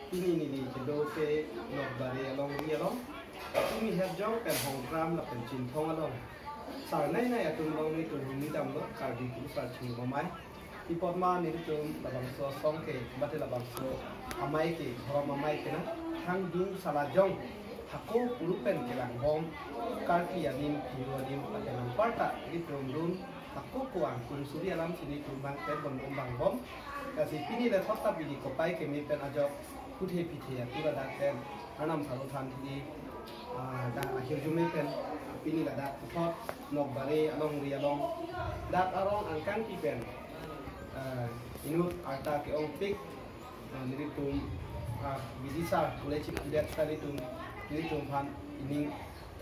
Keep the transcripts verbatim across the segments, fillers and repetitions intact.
Pini neli kedo ke Nokbare alongri along. Pini herjong pen Hongkram lapen Chinthong along. Sarnai nai atum along nelitum hini damlo, Karbi Kurusar Chingrum Amei. Pi apot ma nelitum labangso asong ke, mate labangso amei ke, dhorom amei ke na, thangdung salajong, hako puru pen kelang bom, Karbi adim, Bru adim, lapen anparta, nelitum dun, hako ko angkung suri alam si nelitum bang pen bon bom bang bom. Lasi pini le thot ta bidi kopai keme pen ajok, kuthe pithe atur adak pen, Arnam salo than thidi, ah, dak ahirjume pen, pini ladak puthot, Nokbare alongri along, dak arong angkang pi pen, ah, inut arta ke-ongpik, ah, nelitum, ah, bidisar, ulechip udet sa nelitum, nelitum aphan ining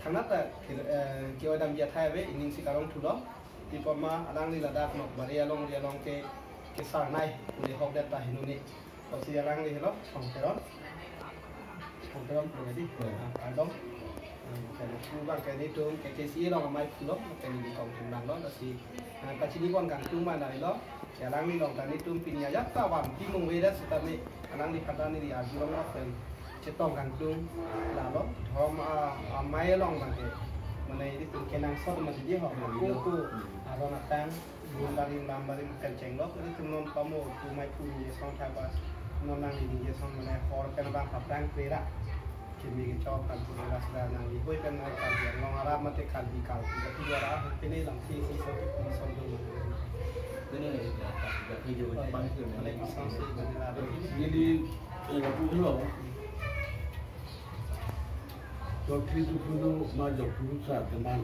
thangnat ta ke, eh, ke-odam dia thai ave, ining si karong thulo, pi apot ma alangli ladak Nokbare alongri along ke, ke Sarnai, ule hokdet ta hinuni. Osi alangli helo, Songteron. Songteron pulo di. Hmm. Ah, Kardom. Hmm, kali ku bang kali tum, ke ke si long amei pulo, kali di kong tum bang lo, lasi, ah, kachini pon kangtung mana lo, ke alangli along kali tum pini ajak ta wan, timung wedat sitame, alangli kata ni di arjulong lo, pen chetong kangtung, lalo, dhorom, ah, amei along bang ke, mane di tum kenangsot mati di ho, Hmm. ku ku, aron atang, Gun barim, lam barim, kenchenglok, nelitum non pamo, pu mei pu ningje ason thai ba, non nang ningje ason mane hor pen bang paprang pera. Kimi kechok kan pu ras da nang di, hoi pen nang kan di, long arap mate kan di kal, pu jati arap, pene lang si si so ke pu son dun. Pene le, ya, ya, ya, ya, Mane ya, isang si, mane la. Jadi, eh, pu lo. Jokri tu pu lo, ma jokri sa teman.